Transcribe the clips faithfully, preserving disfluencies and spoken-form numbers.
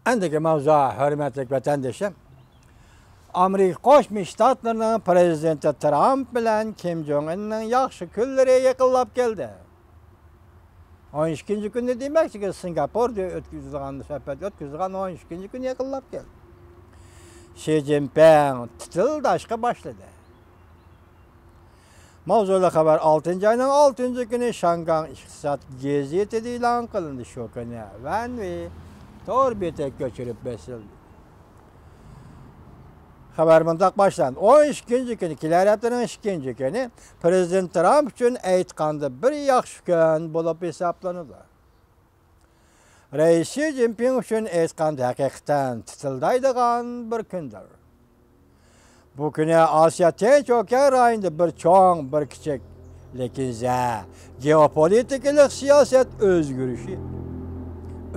ئەندىكى ماۋزۇ، ھۆرمەتلىك ۋەتەندىشىم، ئامېرىكا قوشما شتاتلىرىنىڭ پىرېزىدېنتى ترامپ بىلەن كىم جوڭ ئىننىڭ ياخشى كۈنلىرى يېقىنلاپ كەلدى. ئون ئىككىنچى كۈنى دېمەكچىكى، سىنگاپوردا ئۆتكۈزىدىغان، سۆھبەت ئۆتكۈزىدىغان ئون ئىككىنچى كۈنى يېقىنلاپ كەلدى. شى جىنپىڭ تىتىلداشقا باشلىدى. ماۋزۇلۇق خەۋەر ئالتىنچى ئاينىڭ ئالتىنچى كۈنى شاڭگاڭ ئىقتىساد گېزىتىدە ئېلان قىلىندى. شۇ كۈنى ۋەن ۋېي تور بېتىگە كۆچۈرۈپ بېسىلدى. خەۋەر مۇنداق باشلاندى. ئون ئىككىنچى كۈنى، كېلەر ھەپتىنىڭ ئىككىنچى كۈنى پىرېزىدېنت ترامپ ئۈچۈن ئېيتقاندا بىر ياخشى كۈن بولۇپ ھېسابلىنىدۇ. رەئىس شى جىنپىڭ ئۈچۈن ئېيتقاندا ھەقىقەتەن تىتىلدايدىغان بىر كۈندۇر. بۇ كۈنى ئاسىيا تىنچ ئوكيان رايونىدا بىر چوڭ، بىر كىچىك، لېكىن زە، گېئوپولىتىكىلىق سىياسەت ئۆزگىرىشى،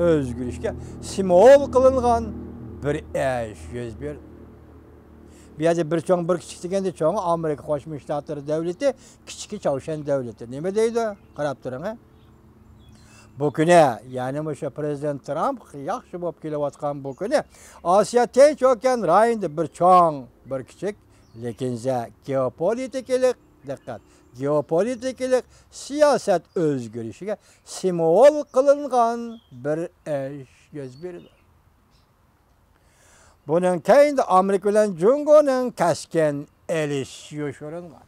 ئۆزگىرىشكە سىمۋول قىلىنغان بىر ئىش يۈز بېرىدۇ. بۇ يەردە بىر چوڭ، بىر كىچىك دېگەندە، چوڭى ئامېرىكا قوشما شتاتلىرى دۆلىتى، كىچىكى چاۋشيەن دۆلىتى. نېمە دەيدۇ؟ قاراپ تۇرۇڭ، ھە؟ بۇ كۈنى، يەنى مۇشۇ پىرېزىدېنت ترامپ ياخشى بولۇپ كېلىۋاتقان بۇ كۈنى ئاسىيا تىنچ ئوكيان رايونىدا بىر چوڭ، بىر كىچىك، لېكىن زە، گېئوپولىتىكىلىق، دىققەت، گېئوپولىتىكىلىق سىياسەت ئۆزگىرىشىگە سىمۋول قىلىنغان بىر ئىش يۈز بېرىدۇ. بۇنىڭ كەينىدە ئامېرىكا بىلەن جۇڭگونىڭ كەسكىن ئېلىشىشى يوشۇرۇنغان.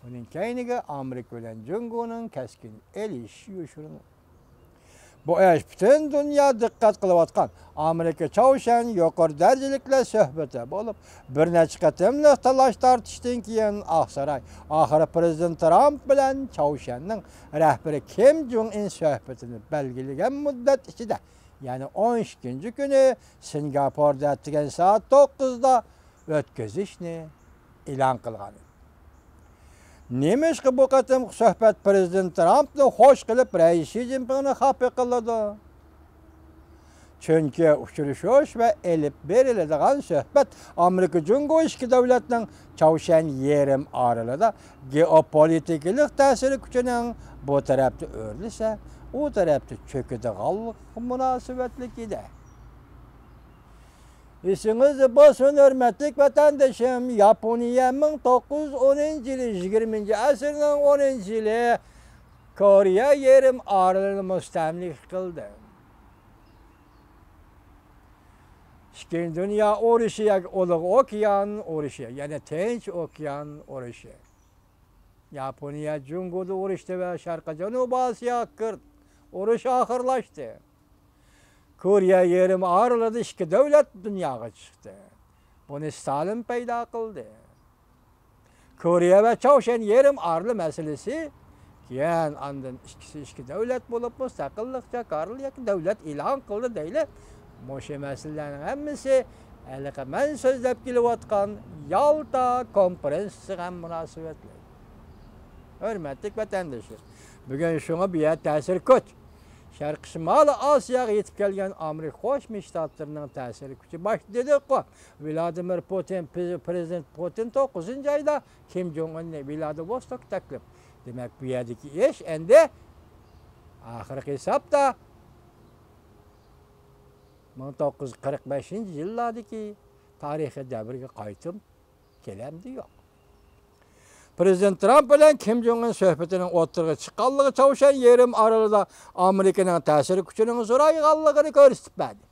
بۇنىڭ كەينىگە ئامېرىكا بىلەن جۇڭگونىڭ كەسكىن ئېلىشىشى يوشۇرۇنغان. بۇ ئىش پۈتۈن دۇنيا دىققەت قىلىۋاتقان ئامېرىكا چاۋشيەن يۇقىرى دەرىجىلىكلەر سۆھبىتى بولۇپ، بىر نەچچە قېتىملىق تالاش-تارتىشتىن كېيىن، ئاقساراي ئاخىرى پىرېزىدېنت ترامپ بىلەن چاۋشيەننىڭ رەھبىرى كىم جوڭ ئىن سۆھبىتىنى بەلگىلىگەن مۇددەت ئىچىدە، يەنى ئون ئىككىنچى كۈنى سىنگاپوردا ئەتىگەن سائەت توققۇزدا ئۆتكۈزۈشنى ئېلان قىلغان ئىدى. نېمىشقا بۇ قېتىمقى سۆھبەت پىرېزىدېنت ترامپنى خوش قىلىپ، رەئىس شى جىنپىڭنى خاپا قىلىدۇ؟ چۈنكى ئۇچرىشىش ۋە ئېلىپ بېرىلىدىغان سۆھبەت ئامېرىكا جۇڭگو ئىككى دۆلەتنىڭ چاۋشيەن يېرىم ئارىلىدا گېئوپولىتىكىلىق تەسىر كۈچىنىڭ بۇ تەرەپتە ئۆرلىسە، ئۇ تەرەپتە چۆكىدىغانلىقىغا مۇناسىۋەتلىك ئىدى. ئېسىڭىزدە بولسۇن، ھۆرمەتلىك ۋەتەندىشىم، ياپونىيە مىڭ توققۇز يۈز ئونىنچى يىلى، يىگىرمىنچى ئەسىرنىڭ ئونىنچى يىلى كورېيە يېرىم ئارىلىنى مۇستەملىكە قىلدى. ئىككىنچى دۇنيا ئۇرۇشى ياكى ئۇلۇغ ئوكيان ئۇرۇشى، يەنى تىنچ ئوكيان ئۇرۇشى. ياپونىيە جۇڭگودا ئۇرۇشتى ۋە شەرقىي جەنۇبىي ئاسىياغا كىردى. ئۇرۇش ئاخىرلاشتى. كورېيە يېرىم ئارىلىدا ئىككى دۆلەت دۇنياغا چىقتى. بۇنى ستالىن پەيدا قىلدى. كورېيە ۋە چاۋشيەن يېرىم ئارىلى مەسىلىسى كېيىن ئاندىن ئىككىسى ئىككى دۆلەت بولۇپ، مۇستەقىللىق جاكارلىدى ياكى دۆلەت ئېلان قىلدى دەيلى. مۇشۇ مەسىلىلەرنىڭ ھەممىسى ھېلىقى مەن سۆزلەپ كېلىۋاتقان يالتا كونفېرېنسىيىسىغا ھەم مۇناسىۋەتلىك. ھۆرمەتلىك ۋەتەندىشىم، بۈگۈن شۇڭا بۇ يەر تەسىر كۈچ. شەرقىي شىمالىي ئاسىياغا يېتىپ كەلگەن ئامېرىكا قوشما شتاتلىرىنىڭ تەسىر كۈچى باشلىدى دېدۇققۇ. ۋلادىمىر پۇتىن، پرېزىدېنت پۇتىن توققۇزىنچى ئايدا كىم جوڭ ئۇننى ۋلادىۋوستوك تەكلىپ. دېمەك، بۇ يەردىكى ئىش ئەمدى ئاخىرقى ھېسابتا مىڭ توققۇز يۈز قىرىق بەشىنچى يىللاردىكى تارىخىي دەۋرگە قايتىپ كېلەمدى يوق. پرېزىدېنت ترامپ بىلەن كىم جوڭ ئۇن سۆھبىتىنىڭ ئوتتۇرىغا چىققانلىقى چاۋشيەن يېرىم ئارىلىدا ئامېرىكىنىڭ تەسىر كۈچىنىڭ زورايغانلىقىنى كۆرسىتىپ بەردى.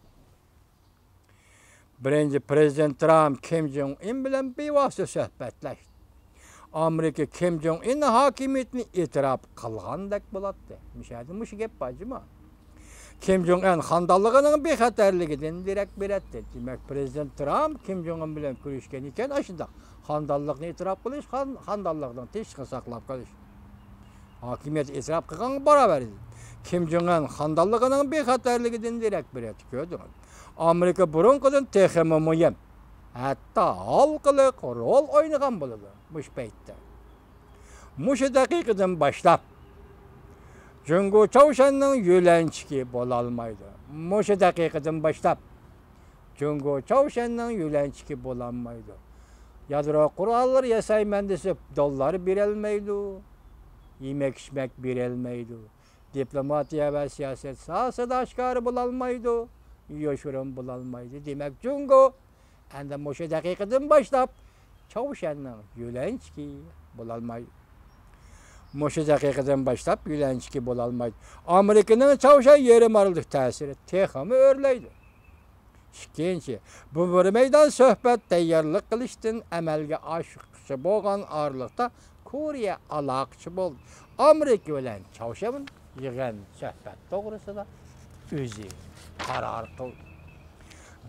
بىرىنچى، پرېزىدېنت ترامپ كىم جوڭ ئۇن بىلەن بىۋاسىتە سۆھبەتلەشتى. ئامېرىكا كىم جوڭ ئۇننىڭ ھاكىمىيىتىنى ئېتىراپ قىلغاندەك بولاتتى. مۇشۇ يەردە مۇشۇ گەپ بار جۇمۇ. كىم جوڭ ئۇن خانىدانلىقىنىڭ بىخەتەرلىكىدىن دېرەك بېرەتتى. دېمەك، پرېزىدېنت ترامپ كىم جوڭ ئۇن بىلەن كۆرۈشكەن ئىكەن، ئاشۇنداق خانىدانلىقنى ئېتىراپ قىلىش، خان-، خانىدانلىقنىڭ تىنچلىقىنى ساقلاپ قېلىش. ھاكىمىيەت ئېتىراپ قىلغانغا باراۋەر ئىدى. كىم جوڭ ئۇن خانىدانلىقىنىڭ بىخەتەرلىكىدىن دېرەك بېرەتتى، كۆردىڭىز. ئامېرىكا بۇرۇنقىدىن تېخىمۇ مۇھىم، ھەتتا ھالقىلىق رول ئوينىغان بولىدۇ مۇشۇ پەيتتە. مۇشۇ دەقىقىدىن باشلاپ، جۇڭگو چاۋشيەننىڭ يۆلەنچۈكى بولالمايدۇ. مۇشۇ دەقىقىدىن باشلاپ، جۇڭگو چاۋشيەننىڭ يۆلەنچۈكى بولالمايدۇ. يادرو قوراللىرى ياسايمەن دېسە، دوللار بېرەلمەيدۇ. يېمەك-ئىچمەك بېرەلمەيدۇ. دىپلوماتىيە ۋە سىياسەت ساھەسىدە ئاشكارا بولالمايدۇ. يوشۇرۇن بولالمايدۇ. دېمەك، جۇڭگو ئەمدى مۇشۇ دەقىقىدىن باشلاپ چاۋشيەننىڭ يۆلەنچۈكى بولالمايدۇ. مۇشۇ دەقىقىدىن باشلاپ يۆلەنچۈكى بولالمايدۇ. ئامېرىكىنىڭ چاۋشيەن يېرىم ئارىلىدىكى تەسىرى تېخىمۇ ئۆرلەيدۇ. ئىككىنچى، بۇ بىر مەيدان سۆھبەت تەييارلىق قىلىشتىن ئەمەلگە ئاشقۇچى بولغان ئارىلىقتا كورېيە ئالاقىچى بولدى. ئامېرىكا بىلەن چاۋشيەن يىغىن سۆھبەت توغرىسىدا ئۆزى قارار قىلدى.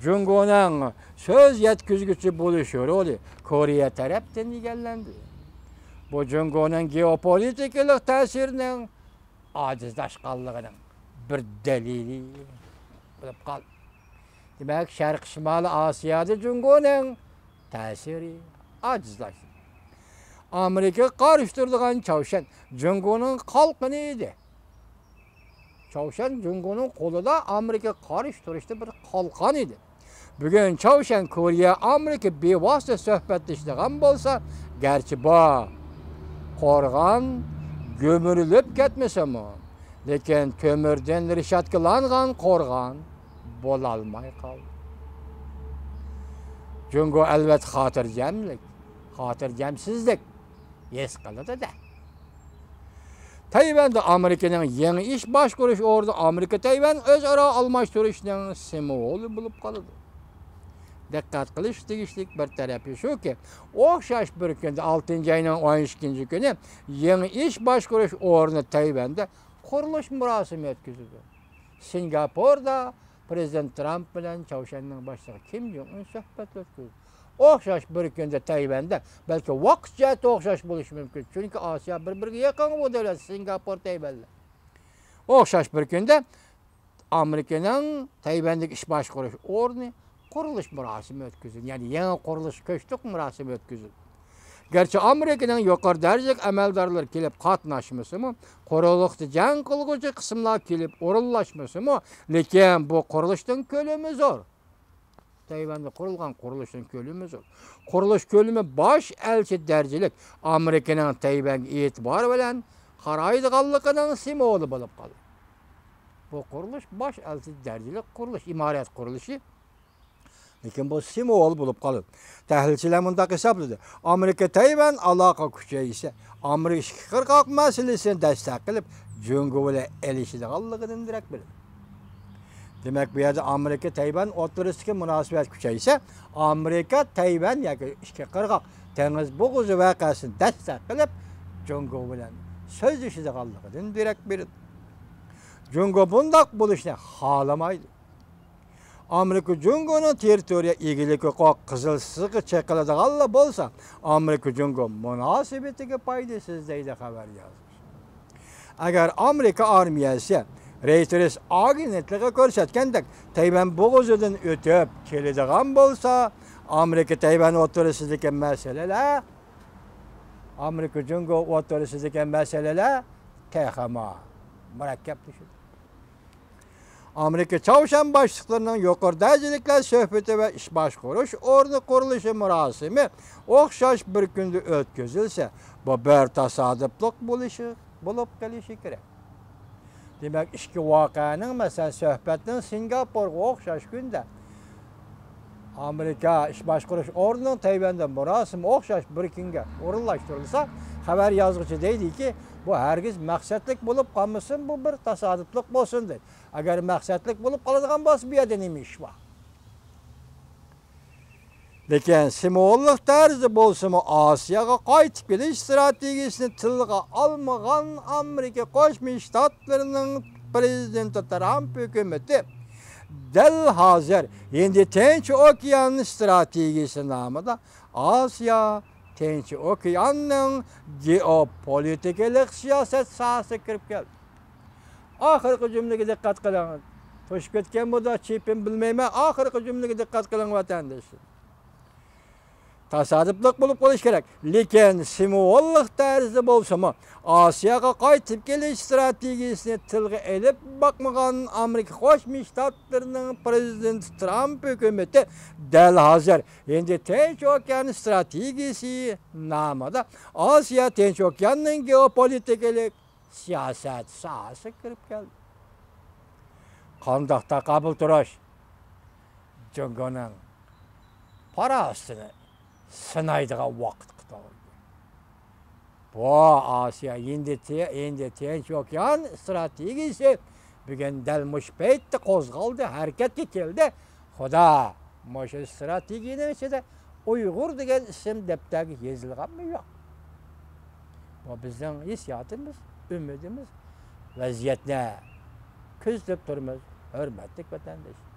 جۇڭگونىڭ سۆز يەتكۈزگۈچى بولۇش رولى كورېيە تەرەپتىن ئىگىلەندى. بۇ جۇڭگونىڭ گېئوپولىتىكىلىق تەسىرىنىڭ ئاجىزلاشقانلىقىنىڭ بىر دەلىلى بولۇپ قالدى. دېمەك، شەرقىي شىمالىي ئاسىيادا جۇڭگونىڭ تەسىرى ئاجىزلاشتى. ئامېرىكىغا قارشى تۇرىدىغان چاۋشيەن جۇڭگونىڭ قالقىنى ئىدى. چاۋشيەن جۇڭگونىڭ قولىدا ئامېرىكىغا قارشى تۇرۇشتا بىر قالقان ئىدى. بۈگۈن چاۋشيەن كورېيە ئامېرىكا بىۋاسىتە سۆھبەتلىشىدىغان بولسا، گەرچە بۇ قورغان گۈمۈرۈلۈپ كەتمىسىمۇ، لېكىن تۆمۈردىن رېشاتكىلانغان قورغان بولالماي قالدى. جۇڭگو ئەلۋەتتە خاتىرجەملىك، خاتىرجەمسىزلىك ھېس قىلىدۇ-دە. تەيۋەندە ئامېرىكىنىڭ يېڭى ئىش باشقۇرۇش ئورنى ئامېرىكا تەيۋەن ئۆزئارا ئالماشتۇرۇشنىڭ سىمۋولى بولۇپ قالىدۇ. دىققەت قىلىش تېگىشلىك بىر تەرىپى شۇكى، ئوخشاش بىر كۈندە، ئالتىنچى ئاينىڭ ئون ئىككىنچى كۈنى يېڭى ئىش باشقۇرۇش ئورنى تەيۋەندە قۇرۇلۇش مۇراسىمى ئۆتكۈزۈلدى. سىنگاپوردا پىرېزىدېنت ترامپ بىلەن چاۋشيەننىڭ باشلىقى كىم جوڭ ئۇن سۆھبەت ئۆتكۈزدى. ئوخشاش بىر كۈندە تەيۋەندە، بەلكى ۋاقىت جەھەتتە ئوخشاش بولۇشى مۇمكىن، چۈنكى ئاسىيا بىر-بىرىگە يېقىن بۇ دۆلەت، سىنگاپور، تەيۋەنلەر. ئوخشاش بىر كۈندە ئامېرىكىنىڭ تەيۋەندىكى ئىش باشقۇرۇش ئورنى قۇرۇلۇش مۇراسىمى ئۆتكۈزۈلدى. يەنى يېڭى قۇرۇلۇش كۆشتىكى مۇراسىمى ئۆتكۈزۈلدى. گەرچە ئامېرىكىنىڭ يۇقىرى دەرىجىلىك ئەمەلدارلىرى كېلىپ قاتناشمىسىمۇ، قۇرۇلۇشتا جەڭ قىلغۇچى قىسىملار كېلىپ ئورۇنلاشمىسىمۇ، لېكىن بۇ قۇرۇلۇشنىڭ كۆلىمى زور. تەيۋەندە قۇرۇلغان قۇرۇلۇشنىڭ كۆلىمى زور. قۇرۇلۇش كۆلىمى باش ئەلچى دەرىجىلىك ئامېرىكىنىڭ تەيۋەنگە ئېتىبار بىلەن قارايدىغانلىقىنىڭ سىمۋولى بولۇپ قالدى. بۇ قۇرۇلۇش باش ئەلچى دەرىجىلىك قۇرۇلۇش، ئىمارەت قۇرۇلۇشى. لېكىن بۇ سىمۋول بولۇپ قالىدۇ. تەھلىلچىلەر مۇنداق ھېسابلىدى، ئامېرىكا تەيۋەن ئالاقە كۈچەيسە، ئامېرىكا ئىككى قىرغاق مەسىلىسىنى دەستەك قىلىپ، جۇڭگو بىلەن ئېلىشىدىغانلىقىدىن دېرەك بېرىدۇ. دېمەك، بۇ يەردە ئامېرىكا تەيۋەن ئوتتۇرىسىدىكى مۇناسىۋەت كۈچەيسە، ئامېرىكا تەيۋەن ياكى ئىككى قىرغاق دېڭىز بوغۇزى ۋەقەسىنى دەستەك قىلىپ، جۇڭگو بىلەن سۆزلىشىدىغانلىقىدىن دېرەك بېرىدۇ. جۇڭگو بۇنداق بولۇشنى خالىمايدۇ. ئامېرىكا جۇڭگونىڭ تېررىتورىيە ئىگىلىك ھوقۇقى قىزىل سىزىققا چېقىلىدىغانلا بولسا، ئامېرىكا جۇڭگو مۇناسىۋىتىگە پايدىسىز، دەيدۇ خەۋەر يازغۇچى. ئەگەر ئامېرىكا ئارمىيەسى، رېيتېرس ئاگېنتلىقى كۆرسەتكەندەك، تەيۋەن بوغۇزىدىن ئۆتۈپ كېلىدىغان بولسا، ئامېرىكا تەيۋەن ئوتتۇرىسىدىكى مەسىلىلەر، ئامېرىكا جۇڭگو ئوتتۇرىسىدىكى مەسىلىلەر تېخىمۇ مۇرەككەپلىشىدۇ. ئامېرىكا چاۋشيەن باشلىقلىرىنىڭ يۇقىرى دەرىجىلىكلەر سۆھبىتى ۋە ئىش باشقۇرۇش ئورنى قۇرۇلۇشى مۇراسىمى ئوخشاش بىر كۈندە ئۆتكۈزۈلسە، بۇ بىر تاسادىپلىق بولۇشى، بولۇپ قېلىشى كېرەك. دېمەك، ئىككى ۋەقەنىڭ، مەسىلەن، سۆھبەتنىڭ سىنگاپورغا ئوخشاش كۈندە ئامېرىكا ئىش باشقۇرۇش ئورنىنىڭ تەيۋەندە مۇراسىمى ئوخشاش بىر كۈنگە ئورۇنلاشتۇرۇلسا، خەۋەر يازغۇچى دەيدىكى، بۇ ھەرگىز مەقسەتلىك بولۇپ قالمىسۇن، بۇ بىر تاسادىپلىق بولسۇن دەيدۇ. ئەگەر مەقسەتلىك بولۇپ قالىدىغان بولسا، بۇ يەردە نېمە ئىش بار؟ لېكىن سىمۋوللۇق تەرزدە بولسىمۇ، ئاسىياغا قايتىپ كېلىش ئىستراتېگىيىسىنى تىلغا ئالمىغان ئامېرىكا قوشما شتاتلىرىنىڭ پىرېزىدېنتى ترامپ ھۆكۈمىتى دەل ھازىر ھىندى تىنچ ئوكيان ئىستراتېگىيىسى نامىدا ئاسىيا تىنچ ئوكياننىڭ گېئوپولىتىكىلىق سىياسەت ساھەسىگە كىرىپ كەلدى. ئاخىرقى جۈملىگە دىققەت قىلىڭ. توشۇپ كەتكەن بولدى، چېپىم بىلمەيمەن. ئاخىرقى جۈملىگە دىققەت قىلىڭ، ۋەتەنداشلار. تاسادىپلىق بولۇپ قېلىشى كېرەك. لېكىن سىمۋوللۇق تەرزدە بولسىمۇ، ئاسىياغا قايتىپ كېلىش ئىستراتېگىيىسىنى تىلغا ئېلىپ باقمىغان ئامېرىكا قوشما شتاتلىرىنىڭ پىرېزىدېنتى ترامپ ھۆكۈمىتى دەل ھازىر ھىندى تىنچ ئوكيان ئىستراتېگىيىسى نامىدا ئاسىيا تىنچ ئوكياننىڭ گېئوپولىتىكىلىق سىياسەت ساھەسىگە كىرىپ كەلدى. قانداق تاقابىل تۇرۇش؟ جۇڭگونىڭ پاراسىتىنى سىنايدىغان ۋاقىتقا توغرا كەلدى. بۇ ئاسىيا، ھىندى، ھىندى تىنچ ئوكيان ئىستراتېگىيىسى بۈگۈن دەل مۇشۇ پەيتتە قوزغالدى، ھەرىكەتكە كەلدى. خۇدا، مۇشۇ ئىستراتېگىيىنىڭ ئىچىدە ئۇيغۇر دېگەن ئىسىم دەپتەرگە يېزىلغانمۇ يوق. بۇ بىزنىڭ ھېسسىياتىمىز، ئۈمىدىمىز. ۋەزىيەتنى كۆزىتىپ تۇرىمىز، ھۆرمەتلىك ۋەتەنداش.